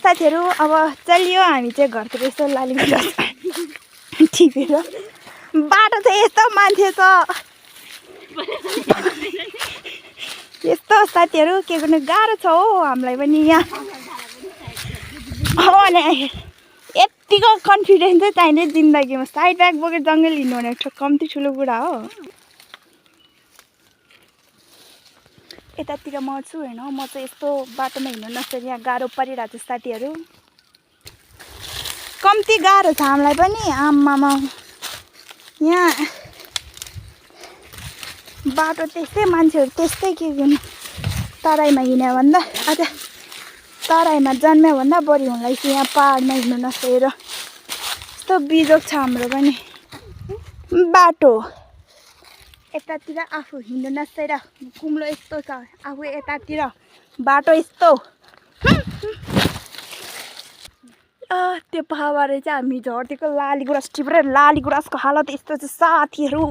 साथीहरू अब चलियो हामी चाहिँ घरतिर यसो लालीगुराँस टिपेर बाटो चाहिँ यस्तो मान्छे छ यस्तो साथीहरू के गर्नु गाह्रो छ हो हामीलाई पनि यहाँ अनि यतिको कन्फिडेन्स चाहिँ चाहिने जिन्दगीमा साइड ब्याग बोकेर जङ्गल हिँड्नु भने कम्ती ठुलो कुरा हो यतातिर म छु होइन म चाहिँ यस्तो बाटोमा हिँड्नु नसक्ने यहाँ गाह्रो परिरहेको छ साथीहरू कम्ती गाह्रो छ हामीलाई पनि आम्मामा यहाँ बाटो त्यस्तै मान्छेहरू त्यस्तै के गर्नु तराईमा हिँड्यो भन्दा अझ तराईमा जन्म्यो भन्दा बढी हुनलाई यहाँ पाहाडमा हिँड्नु नसकेर यस्तो बिजोग छ हाम्रो पनि बाटो यतातिर आफू हिँड्नु नसकेर कुम्लो यस्तो छ आफू यतातिर बाटो यस्तो त्यो पाहाडबाट चाहिँ हामी झर्दिएको लालीगुराँस टिपेर लालीगुराँसको हालत यस्तो छ साथीहरू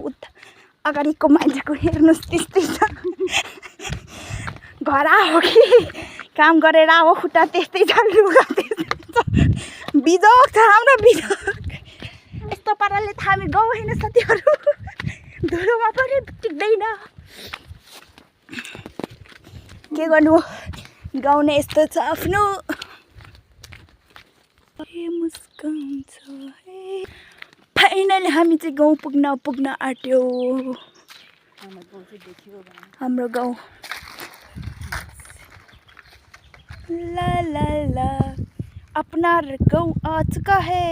अगाडिको मान्छेको हेर्नुहोस् त्यस्तै छ घर हो कि काम गरेर अब खुट्टा त्यस्तै छ लुगा त्यस्तै छ बिजोग छ हाम्रो बिजोग यस्तो पाराले त हामी गाउँ होइन साथीहरू धुलोमा पनि टिक्दैन के गर्नु गाउँ नै यस्तो छ आफ्नो फाइनली हामी चाहिँ गाउँ पुग्न आँट्यो हाम्रो गाउँ ला ला ला अपना गाउँ आ चुका है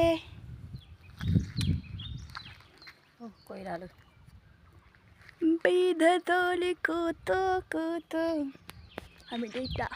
बिध तोलेको तो हामी दुईटा